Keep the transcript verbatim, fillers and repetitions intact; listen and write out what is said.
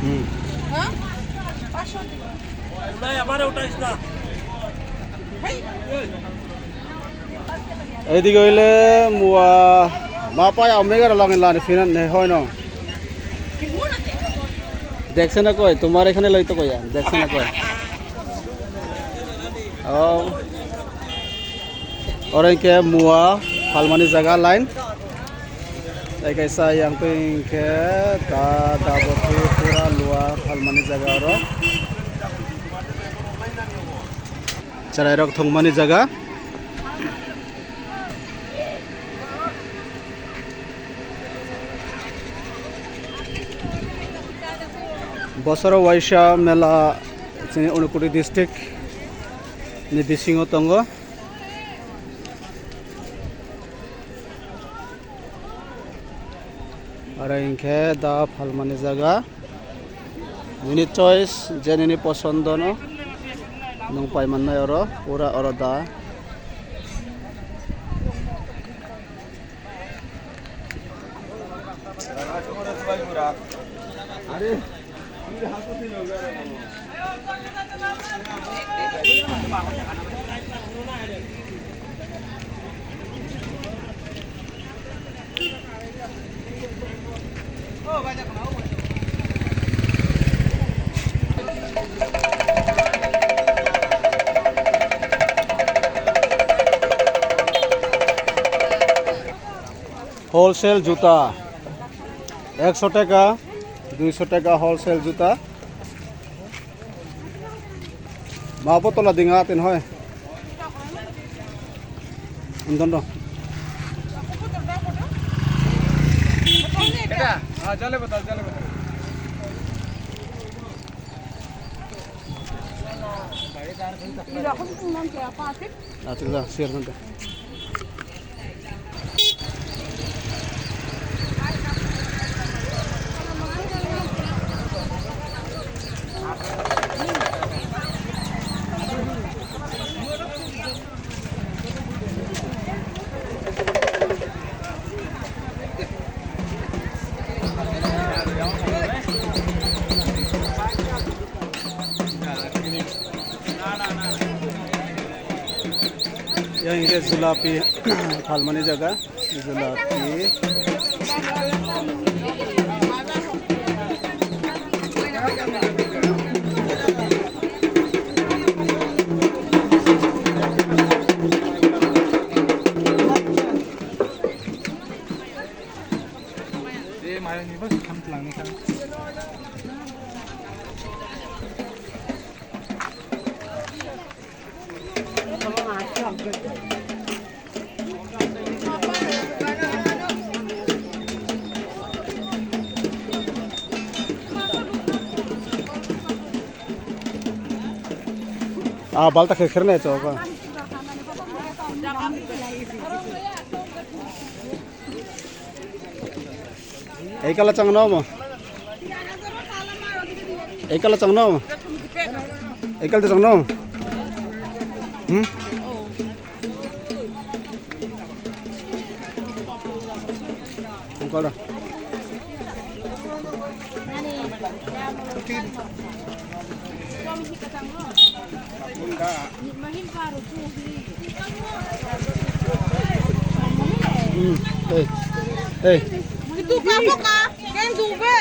Hmm. Utai, amare utais na. Hey. Edige hoile mua ma pai omega ralangni lani finan ne hoi no. Dekse na koi, tumare khane loi to koya, dekse na koi. Oh. Oro hwnkhe mua phalmani jaga line. Tei kaisa yang twi hwnkhe da, da bo pura lua phalmani jaga oro. Chwrairok thwngmani jaga. Bosoro waisa mela chini Unakoti district ni bisingo tongo. Aro hinkhe da phalmani jaga. Nini choice, je nini posondo no nwng pai mannai oro, pura oro da. Wholesale juta ekso taka, duiso taka wholesale juta. Ma botol ding a tin hoi. Indon do. Beta, ah, jale botol, jale botol. Achha, share kar do. Yang hingke julapi phalmani jaga, julapi. Ah, balta khe kherne choka. Ei kala chang no mo. Ei kala chang no. Ei kala chang no. Hmm? Ang kala. Hmm. Hey. Hey. Itu ka apa ka? Kan dube.